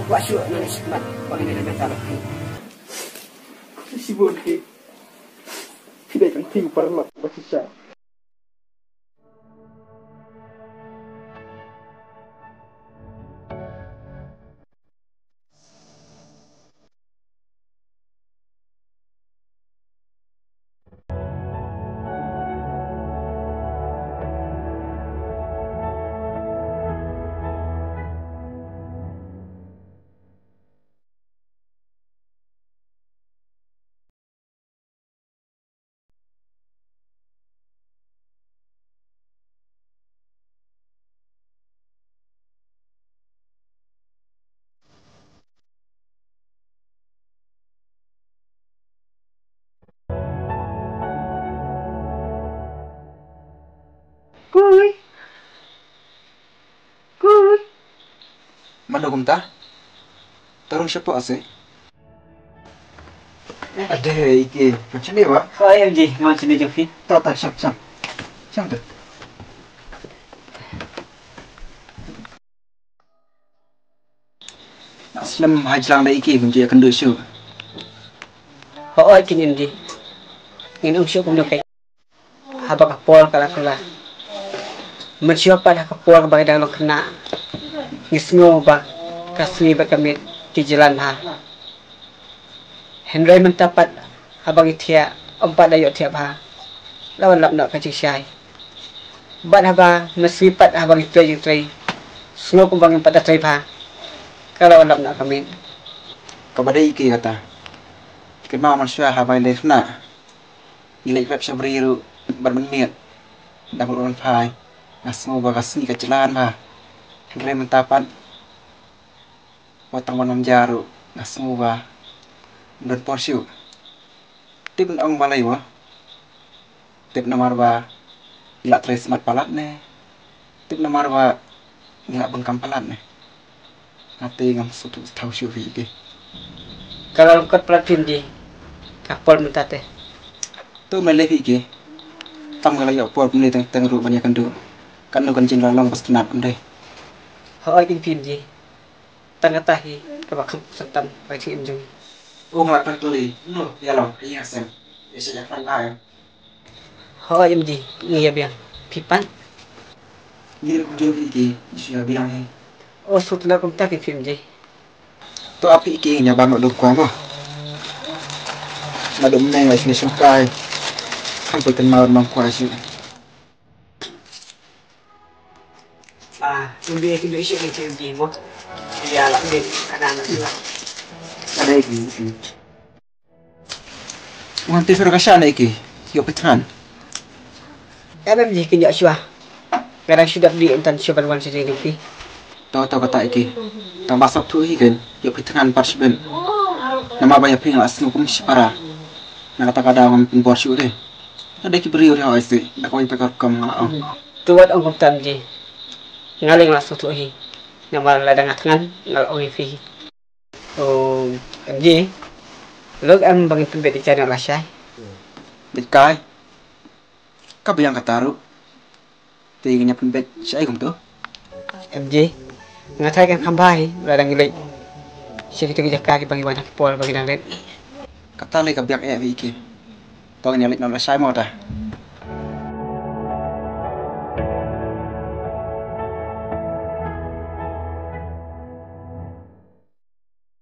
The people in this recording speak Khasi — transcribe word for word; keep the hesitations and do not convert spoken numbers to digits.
Wa shu na shi mat, wa ni na ta. Shi bun ki. Ki dei kan tiu paralok ba shisha. Kui. Kui. Mano kumta? Tarung shapoh ase. Ade, ike. Macam ni ba? Kau ayam ji, ngam sini joki. Tak, tak, siap, siap. Siap tu. Slem hajlang da ike, kunci akan dusuk. Hooid kin imdi. Ngin ym shuh kumno kai. Haba ka por ka la kylla. Mynshuwa pat ha ka por kaba ngi dang long khynnah, ngi sngew ba ka sngi bad ka miet ki jlan bha. Hynrei mynta pat haba ngi thiah, ym pat da ïoh thiah bha. La wan lap noh ka jingshai. Bad haba mynsngi pat haba ngi trei jingtrei, sngew kumba ngim pat da trei bha. Ka la wan lap noh ka miet. Kaba dei ike kata. Kynmaw mynshuwa haba ngi dei khynnah, ngi leit rep sha bri ruh bad mynmiet. Da mut ban phai, nga sngew ba ka sngi ka jlan bha. Hynrei mynta pat, wat tang ban ym ja ruh, nga sngew ba ym don por shuh. Tip ban ong balei wa? Tip namar ba ngi la trei smat palat ne? Tip namar ba ngi la bun kam palat ne? Nga te ngam sngewthuh shuh ïa ki. Ka la lyngkot palat phi mji. Ka por mynta te. To me leh phi ki. Tang ka la ïoh por pynlong teng teng ruh ban ïakynduh. Katno kan jin la long bas tnat ym dei. Hooid phi mji. Tang kata hi kaba kham khuslai tam ba jingim jong ngi. Ong la pynlong no ïa long ïa sem. Ïa sa ïa pynlong. Hooid mji, ngi ïa biang. Phi pat? Ngi ruh kumjuh phi ki, ngi shu ïa biang hi. O sut la kumta ki phi mji. To ap phi ki, ngi ïa bang dum kwah mo. Na dum neng la sini sumpai. Kan pulten mawar mang kwah sini. Ah, mbi ki doi sini ki mji mo. Ïa la mbi ka dang na sini. Ada iki. Wan te sura ka sha na iki. Ïoh phi thngan. Em em ji kin ïoh shuwa. Nga dang shu dap dih yntan shuwa ban wan sha jingdon phi. To to kata iki. Tang ba sop thuh hi kin ïoh phi thngan par shibit. Namar ba ïa phi nga la sngew kum shipara. Na kata ka daw ngam pynbor shuh te. Ka dei ki briew te hooid sih. Da kawei pat ka rukom nga la ong. To wat ong kumta mji. Nga lei nga la sngewthuh hi. Namar lada nga thngan nga la ong ïa phi hi. O, em ji. Lok em ba ngin pynbeit ïa ka jaka lashai. Beit kai. Ka biang kata ruh. Te ngin ïa pynbeit shaei kumto? Em ji. Nga tharai kan kham bha hi lada ngi leit sha kito ki jaka kiba ngi wan ha ka por ba ngi dang leit. Kata lei ka biang eh ïa ki. To ngin ïa leit noh lashai mo ta.